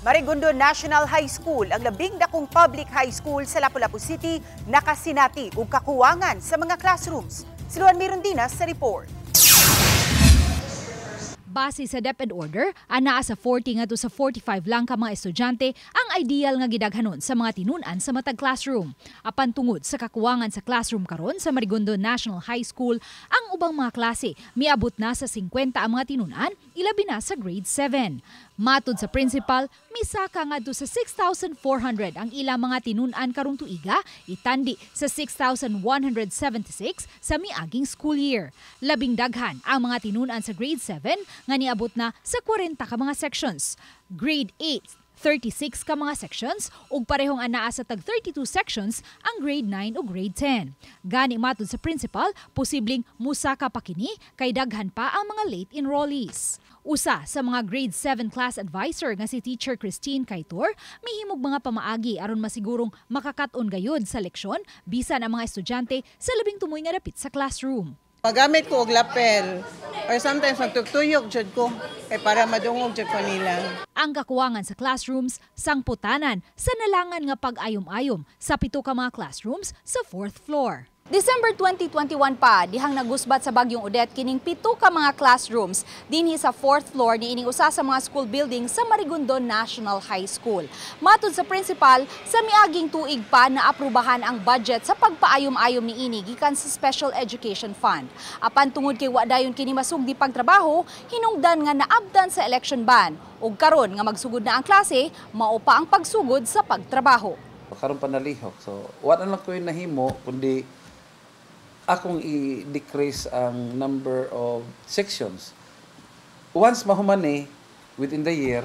Marigondon National High School, ang labing dakong public high school sa Lapu-Lapu City, nakasinati og kakuwangan sa mga classrooms. Si Luan Mirondina sa report. Base sa DepEd order, anaa sa 40 ngadto sa 45 lang ka mga estudyante ang ideal nga gidaghanon sa mga tinun-an sa matag classroom. Apan tungod sa kakuwangan sa classroom karon sa Marigondon National High School, ang ubang mga klase miabot na sa 50 ang mga tinun-an, ilabi na sa grade 7. Matud sa principal, misaka ngadto sa 6,400 ang ilang mga tinun-an karong tuiga, itandi sa 6,176 sa miaging school year. Labing daghan ang mga tinun-an sa grade 7 nga niabot na sa 40 ka mga sections. Grade 8, 36 ka mga sections ug parehong anaa sa tag 32 sections ang grade 9 ug grade 10. Gani matud sa principal, posibleng musaka pa kini kay daghan pa ang mga late enrollees. Usa sa mga grade 7 class advisor nga si Teacher Christine Kaitor, mihimog mga pamaagi aron masigurong makakat-on gayud sa leksyon bisan ang mga estudyante sa labing tumoy nga dapit sa classroom. Magamit ko og lapel or sometimes magtugtuyok jud ko kay para madungog jud ko nila. Ang kakuwangan sa classrooms sangputanan sa nalangan nga pag-ayom-ayom sa pito ka mga classrooms sa fourth floor. December 2021 pa, dihang nagusbat sa Bagyong Odette kining pito ka mga classrooms dinhi sa fourth floor niining usa sa mga school building sa Marigondon National High School. Matud sa principal, sa miaging tuig pa na aprubahan ang budget sa pagpaayom-ayom niini gikan sa Special Education Fund. Apan tungod kay wa dayon kini masugdi pagtrabaho, hinungdan nga naabdan sa election ban ug karon nga magsugod na ang klase, mao pa ang pagsugod sa pagtrabaho. Karon pa nalihok. So, wala lang ko yung nahimo kundi akong i-decrease ang number of sections. Once mahuman ni within the year,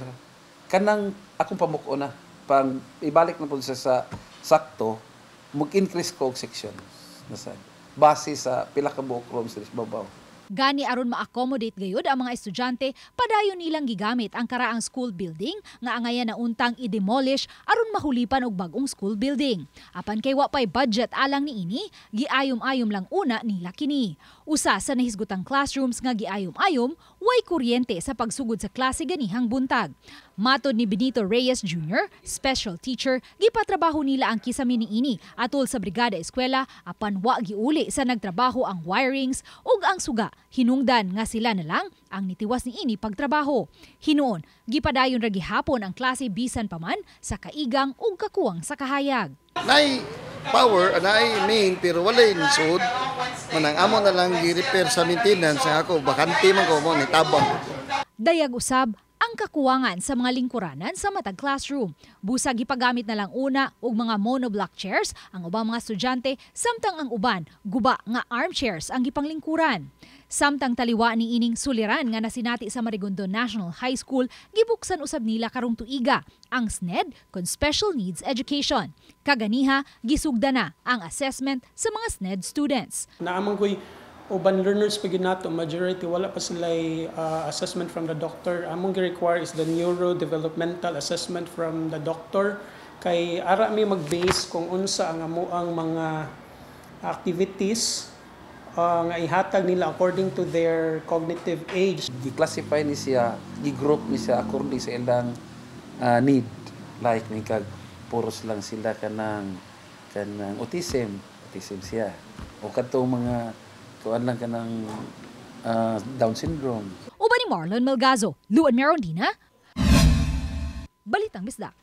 kanang akong pamuko na pang ibalik na po siya sa sakto, mag-increase ko og sections nasa base sa pila ka buok rooms sa babaw. Gani aron ma-accommodate gayud ang mga estudyante, padayon nilang gigamit ang karaang school building nga angayan na untang i-demolish aron mahulipan og bag-ong school building. Apan kay wa pay budget alang niini, giayom-ayom lang una nila kini. Usa sa nahisgutang classrooms nga giayom-ayom, way kuryente sa pagsugod sa klase ganihang buntag. Matod ni Benito Reyes Jr., special teacher, gipatrabaho nila ang kisame niini atol sa brigada eskwela apan wa giuli sa nagtrabaho ang wirings ug ang suga. Hinungdan nga sila na lang ang nitiwas niini pagtrabaho. Hinuon, gipadayon ra gihapon ang klase bisan pa man sa kaigang ug kakuwang sa kahayag. Nay power, naay main pero walay nisud. Manang amo na lang gi-repair sa maintenance ako, bakante man ko mo ni tabang ko. Dayag usab ang kakuwangan sa mga lingkuranan sa matag classroom. Busag gipagamit na lang una og mga monoblock chairs ang ubang mga estudyante, samtang ang uban guba nga armchairs ang gipanglingkuran. Samtang taliwa ni ining suliran nga nasinati sa Marigondon National High School, gibuksan usab nila karong tuiga ang SNED kon Special Needs Education. Kaganiha, gisugda na ang assessment sa mga SNED students. Naa man ko'y uban learners pa gyud nato, majority wala pa sila assessment from the doctor. Among gi-require is the neurodevelopmental assessment from the doctor kay ara mi mag-base kung unsa ang amuang mga activities nga ihatag nila according to their cognitive age. Gi-classify ni siya, gi-group ni siya according sa ilang need. Like may kag puros lang sila kanang kanang autism, autism siya. O kadtong mga kuan lang kanang Down syndrome. Uban ni Marlon Melgazo, Luan Merondina, Balitang Bisdak.